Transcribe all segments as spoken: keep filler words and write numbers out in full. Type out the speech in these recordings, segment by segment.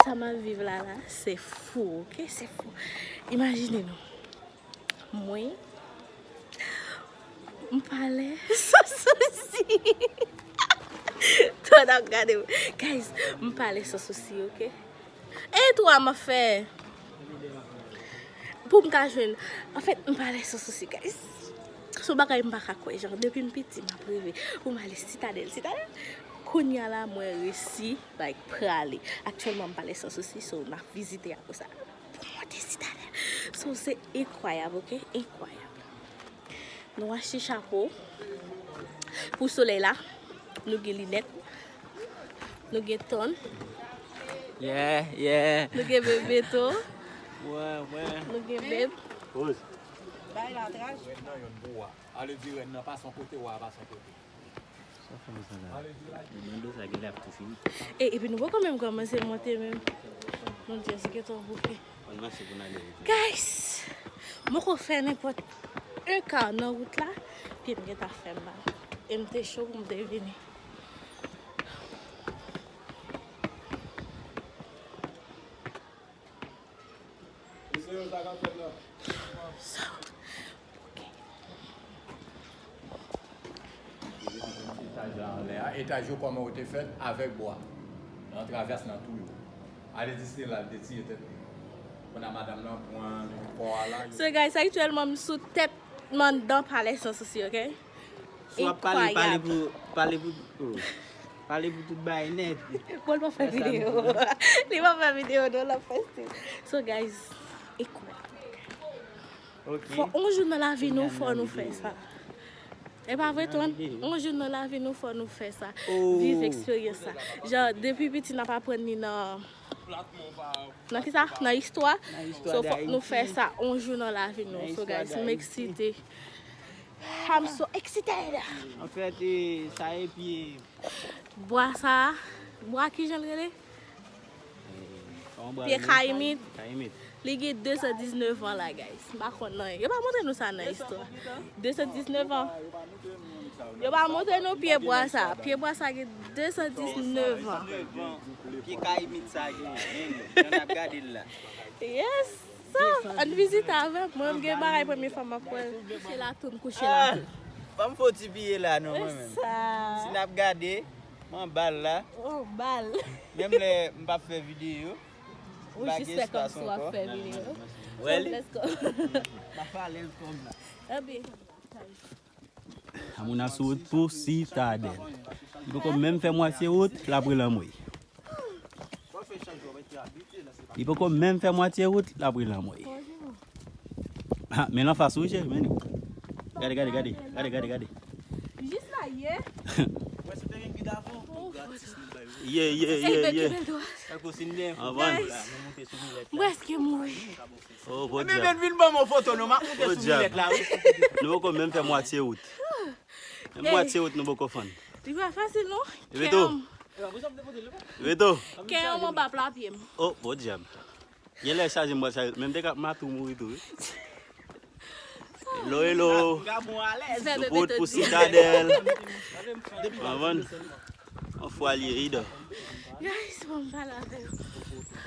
Sa m ap viv la la, se fou, oke? Se fou. Imajine nou. Mwen, m pale san sousi. Tout ap gade m. Guys, m pale san sousi, oke? E tou a m ap fè pou m ka jwenn. Anfèt, m pale san sousi, guys. Se yon bagay m pa ka kwè. Jan, depi m piti, m ap reve pou m ale Sitadèl, Sitadèl. Kounye a la, mwen resi, like, prale. Aktyèlman, m pale san sousi, so, n ap vizite apre sa. Pou monte Sitadèl. So, se enkwayab, oke? Enkwayab. Nou achte chapo pou solèy la. Nou gen linèt. Nou gen ton. Yeah, yeah. Nou gen bebe tou. Wè, wè. Nou gen bebe. Poz. Bay la traj. Rèn nan youn pou wa. Ale di rèn nan pa son kote, wa pa son kote. Sa fè m sa la. Mwen mande sa, gen lè ap tou fini. E, epi nou poko menm kòmanse monte menm. Mon Dieu, se gentan bouke. Ann mache pou n ale. Guys, mwen ko fè nenpòt un ka nan wout la, pye m gentan fè m mal. E m te cho pou m te vini. So, oke. Etaj la anlè a, etaj yo kòman yo te fèt avèk bwa. Nan travès nan tou yo. Ale di se la l te tiye tèt li. Kounye a madanm nan pran kò a la. So guys, aktyèlman m sou tèt m anndan palè san sousi, oke? Si w ap pale, pale pou, pale pou, oh. Pale pou tout bagay nèt. Bon, l pa fè videyo. Li pa fè videyo, non, l ap fè stil. So, guys, e kouwè. Ok. Fò on jou nan lavi nou, fò nou fè sa. E pa vre, Ton? On jou nan lavi nou, fò nou fè sa. Oh. Viv eksperyans sa. Jan, depi piti, n ap aprann li nan Nan ki sa? Nan istwa. So, fòk nou fè sa on jou nan lavi nou. So, guys, m eksite. I'm so excited. Anfèt, e, sa e pye. Bwa sa, bwa ki jan l rele? Pye kayimit. Kayimit. Li gen de san diznèf an la, guys. M pa konn anyen. Yo pa montre nou sa nan istwa. De san diznèf an. Yo pa montre nou pye bwa sa. Pye bwa sa gen de san diznèf an. Pye kayimit sa gen, men, jan n ap gade l la. Yes. So, ann vizite avè m. Mwen, m gen bagay premye fwa m ap wè l. Kouche la tou, m kouche la tou. Ban m fè yon ti piye la, non, mwen menm. Si n ap gade, m anba l la. Oh, bal. Menm lè m p ap fè videyo, m pa gen espas ankò. Ou jis fè kòmsi w ap fè videyo. Wè li. Let's go. M ap alèz kòm la. Ebyen. Amouna sou wout pou Sitadèl. Li poko menm fè mwatye wout, l ap rele anmwey. Li poko menm fè mwatye wout, l ap rele anmwey. Ha, men l anfas ou, cheri, men li. Gade, gade, gade. Gade, gade, gade. Jis la, ye. Ye, ye, ye, ye. Anvan. Guys. M prèske mouri. Oh, bon dyab. Ebyen, vin ban m yon foto, non, m ap moute sou milèt la, wi. Nou poko menm fè mwatye wout. Menm mwatye wout, nou poko fann. Li pa fasil, non. Beto. Beto. Kè yon anba pla pye m. Oh, bon dyab. Gen lè chaje m pral chaje. Menm te ka matou mouri tou, wi. Hello, hello. Nou pou wout pou Sitadèl. Anvan. Yon fwa l ye, Ida. Guys, bon, m pale avè yo.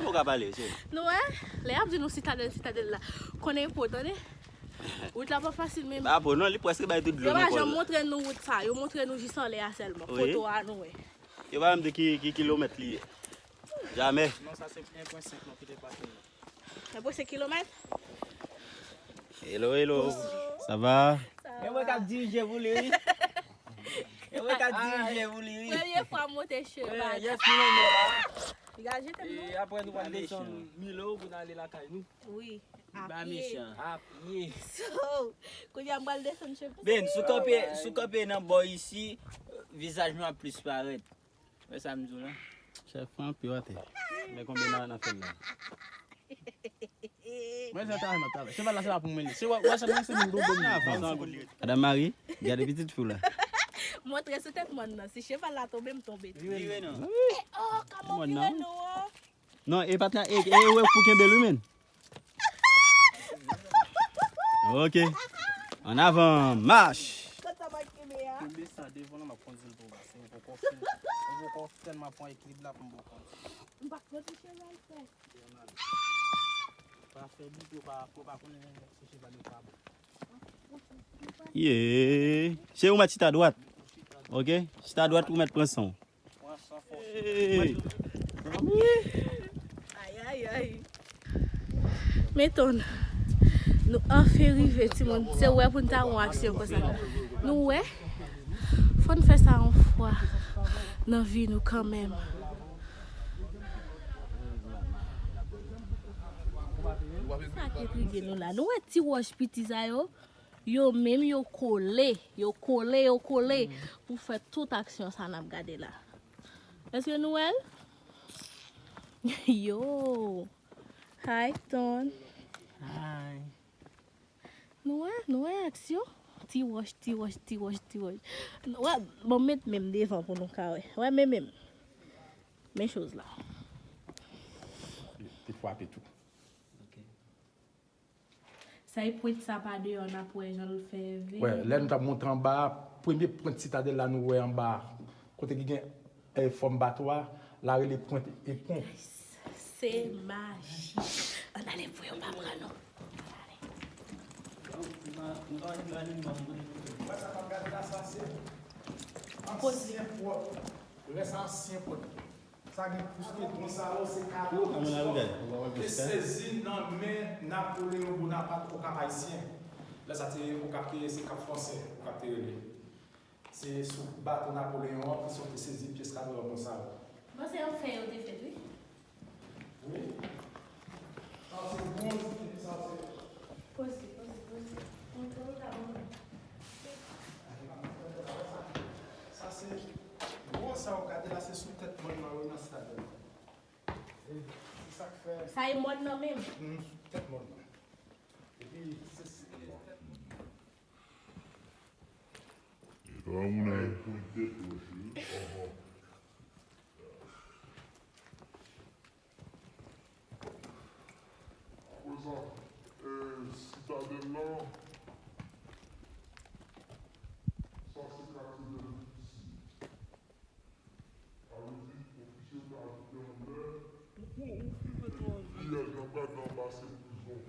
Ou ka pale, cheri. Nou wè, lè y ap di nou Sitadèl, Sitadèl la, konnen yo pa tande. Wout la pa fasil menm. Pa bon, non, li prèske bay tout dlo nan kò l. Yo pa janm montre nou wout sa, yo montre nou jis anlè a sèlman. Wi. Foto a nou wè. Yo pa janm di ki, ki kilomèt li ye. Jamè. Non, sa se en pwen senk non ki te pase. Enpoze kilomèt. Hello, hello. Sa va? Men mwen k ap dirije pou li, wi. Men mwen k ap dirije pou li, wi. Premye fwa m monte cheval. Yes, nou renmen sa. Li ka jete m, non? E apre nou pral desann Milo pou n ale lakay nou. Wi, a pye. A pye. So, kounye a m pral desann cheval. Ben, si w kanpe, si w kanpe nan bò isi, vizaj nou ap plis parèt. Wè sa m di w la? Chèf pran pye atè. Men konbyen nan, nan fè l la? Mwen se travay, mwen travay. Cheval la, se pa pou mwen li. Se wè, wè, se mwen, se moun dodo m. Madam Marie, gade pitit fi w la. Montre sou tèt mòn nan. Si cheval la tonbe, m tonbe tou. Vire non. Oh, kòman vire non, oh? Non, e pa t la, e, e, wè pou kenbe l, wi, men. Ok. An avan, mach! Kot sa pa kenbe a? Kenbe sa devan la, m ap kondui l tou ba. Se m poko fin, m poko tèlman pran ekilib la pou m poko kondui. M pa konn si cheval fè. Pa fè bouke, pa, pa konnen si cheval yo pa bon. Ye. Se ou mèt chita dwat. Ok? Chita dwat, ou mèt pran san w. Hey. Ay, ay, ay. Men tonn. Nou anfen rive, timoun. Se wè pou n ta wè yon aksyon konsa. Nou wè? Fò n fè sa yon fwa nan vi nou kanmenm. Sa ki entrige nou la. Nou wè ti wòch piti sa yo? Yo menm yo kole. Yo kole, yo kole pou fè tout aksyon sa n ap gade la. Èske nou wè l? Yo! Hi, Ton. Hi. Nou wè, nou wè aksyon? Ti wòch, ti wòch, ti wòch, ti wòch. Nou wè, bon, met men m devan pou nou ka wè. Wè, men men m. Men choz la. Te frape tou. Ok. Sa e pwent sa pa deyò, n ap wè jan l fè vin. Wè, lè nou t ap monte anba a, premye pwent sitadèl la nou wè anba a, kote ki gen, eh, fòm bato a, la rele pwent Epon. Se maji. Ann ale pou yo pa pran nou. Wè sa n ap gade la, sa se ansyen pòt. Lè sa ansyen pòt. Sa gen plis ke twa san an, se kado ki te soti, te sezi nan men Napoleon Bonaparte Okap ayisyen. Lè sa te Okap, te, se Kap Fransè, Okap te rele. Se sou bato Napoleon an, Christophe te sezi pyès kado an konsa. Bon, se yon fè yo te fèt, wi. Wi. Sa se bwonz, epi sa se. Poze, poze, poze. Montre nou ta bon. Sa se gwo sa w gade la, se sou tèt mòn nan yo nan sitadèl la. E se sa k fè. Sa e mòn nan menm? Hmm, sou tèt mòn nan. Epi se, se tèt mòn nan. E pa moun nan. Apre sa, eh, sitadèl la, sa se katye Lèvis. Sa vle di, ofisye yo te ajoute yon lè, piyaj nan bag nan anba se prizon.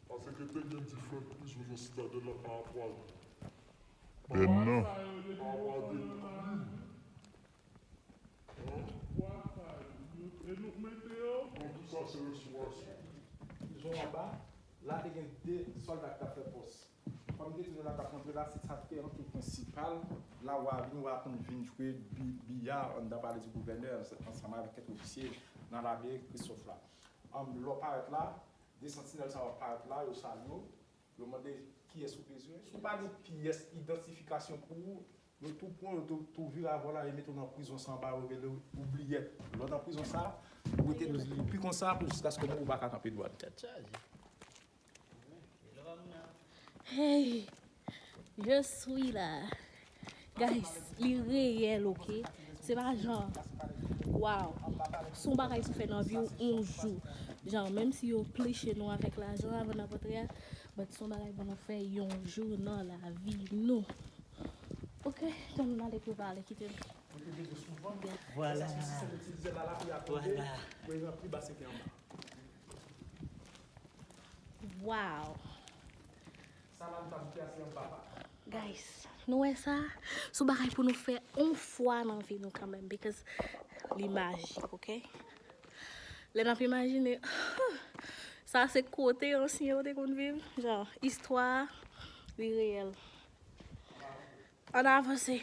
Paske te gen diferan prizon nan sitadèl la pa rapò ak pèn nan. Pa rapò ak de krim. An? Donk, tout sa se restourasyon. Prizon anba, la te gen de sòlda ki t ap fè pòs. Kòm m te di nou la, t ap montre la, se sa ki te antre prensipal. La, w a vin, w a konn vin jwe bi-, biya anndan palè di gouvènè, ansanm avèk kèk ofisye nan lame Christophe la. Ann, lè w parèt la, de santinèl sa yo ap parèt la, yo salye w, yo mande kiyès ou bezwen. Si w pa gen pyès idantifikasyon pou ou, yo tou pran w, yo tou, tou vire avè w la, yo mete w nan prizon sa anba, yo rele w oubliyèt. Lè w nan prizon sa, ou rete pi konsa pou jiskaske ou pa ka kanpe dwat. Tèt chaje. Hey, je suis là. Guys, li reyèl, ok? Se pa jan, wow. Se yon bagay pou fè nan vi w yon jou. Jan, menm si yo pliche nou avèk lajan avan n ap antre a, but se yon bagay pou nou fè yon jou nan lavi nou. Ok, tann n ale pou pale, kite m. Vwala. Vwala. Wow. Guys, nou wè sa? Se yon bagay pou nou fè yon fwa nan vi nou kanmenm, because li majik, ok? Lè n ap imajine, sa se kote ansyen yo te konn viv, jan, istwa, li reyèl. Ann avanse.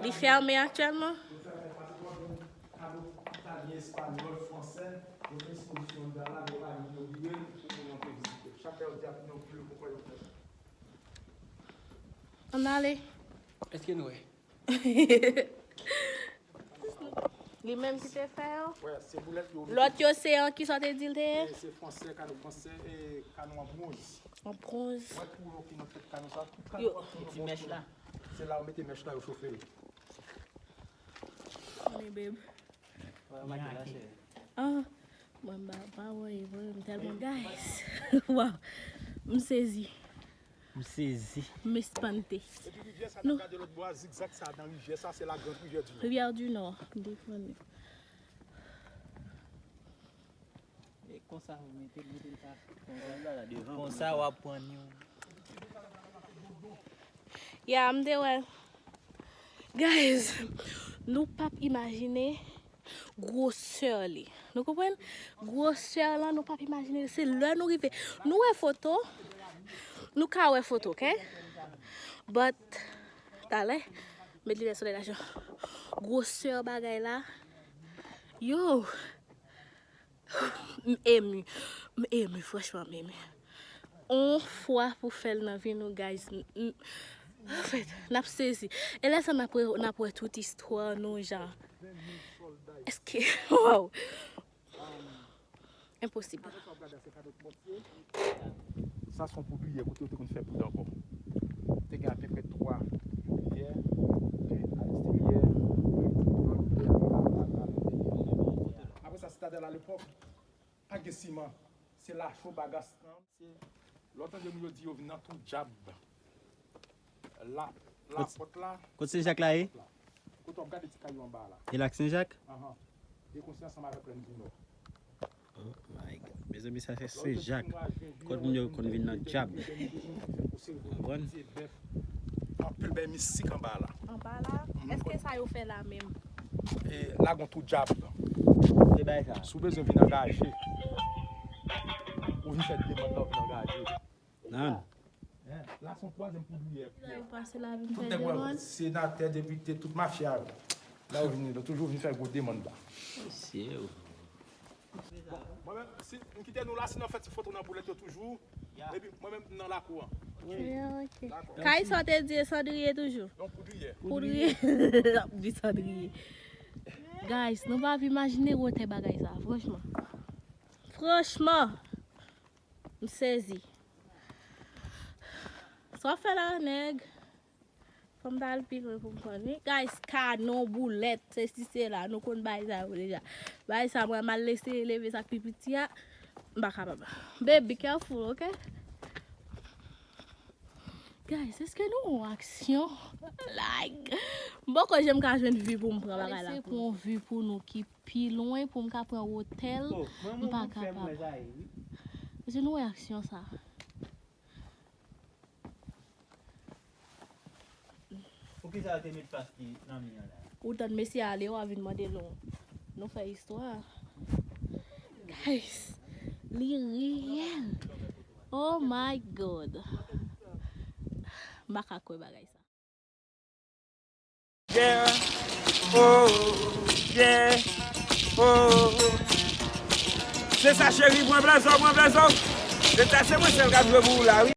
Li fèmen aktyèlman. Ann ale. Èske nou wè? Li menm ki te fè yo? Wè, se boulèt yo. Lòt yo se an ki sa w te di l te ye? E, se fransè, kano fransè, e, kano an bwonz. An bwonz. Wè kou yo ki nan tèt kano sa, tout kano yo, an bwonz. Ti mèch la. Se la yo mete mèch la, yo chofe yo. Honey, babe. Wè, yo make la, cheri. Ah. Mwen m pa pa wè vre, m tèlman guys. Waw. M sezi. M sezi. M espante. Epi rivyè sa n ap gade lòt bò a, zigzag sa nan rivyè sa, se la grande rivière du Nord. Rivière du Nord, m te konnen. E konsa ou mete, mete l pa konsa. Konsa w ap pran yon. Ya, m te wè. Guys, nou p ap imajine gwosè li. Nou konprann? Gwosè lan, nou p ap imajine. Se lè nou rive. Nou wè foto. Nou ka wè foto, ok? But, talè, met limyè solèy la, Jean. Gwosè bagay la. Yo! M emu. M emu, franchman, m emu. On fwa pou fè l nan vi nou, guys. M, m, anfèt, n ap sezi. E lè sa n ap wè, n ap wè tout istwa nou, jan. Èske, waw. Enposib. Sa se yon poudriyè kote yo te konn fè poud ankò. Te gen apeprè twa poudriyè, de a leksteryè, lòt de a, a, a, a lenteryè. Apre sa, Sitadèl alepòk, pa t gen siman. Se lacho, bagas, kanm. Se lè w tande moun yo di yo vin nan twou dyab. La, lapòt la. Kot Sen Jak la ye? Kote w ap gade ti kay yo anba la. E la k Sen Jak? Ahan. E konsa ansanm avèk Lèn di Nò. Oh my God. Mezanmi, sa se Sen Jak. Kot moun yo konn vin nan dyab. Konprann? Anpil bèy mistik anba la. Anba la? Èske sa yo fè la menm? E la gon twou dyab. Se bay sa. Si w bezwen vin angaje, ou vin fè demann la, ou vin angaje. Nan. La se yon twazyèm poudriyè. Pase la vin fè demann. Senatè, depite, tout mafya yo. La yo vin, yo toujou vin fè gwo demann la. Mesye, oh. Bon, mwen menm, si m kite nou la, si n ap fè ti foto nan boulèt yo toujou. Epi mwen menm m nan lakou an. Wi, ok. Dakò. Kay sa w te di e sandriye toujou? Yon poudriyè. Poudriyè. L ap di sandriye. Guys, nou pa ap imajine wotè bagay sa, franchman. Franchman. M sezi. Sa w ap fè la, nèg? Fò m t al pi lwen pou m konn, wi. Guys, kanon, boulèt, sesi, sela, nou konn bagay sa yo deja. Bagay sa, mwen, m al eseye leve sa k pi piti a, m pa kapab. Babe, be careful, ok? Guys, èske nou wè aksyon? Like, m poko janm ka jwenn vi pou m pran bagay la. Eseye pran yon vi pou nou ki pi lwen pou m ka pran wotè l. M pa kapab. Mesye, nou wè aksyon sa. Poukisa yo te met fas ki nan mi an la? Ou tann mesye ale, w a vin mande nou. Nou fè istwa. Guys, li reyèl. Oh my God. M pa ka kwè bagay sa. Yeah. Oh, yeah. Oh. Se sa, cheri, mwen blaze w, mwen blaze w. Se sa, se mwen sèl k ap jwe pou ou la, wi.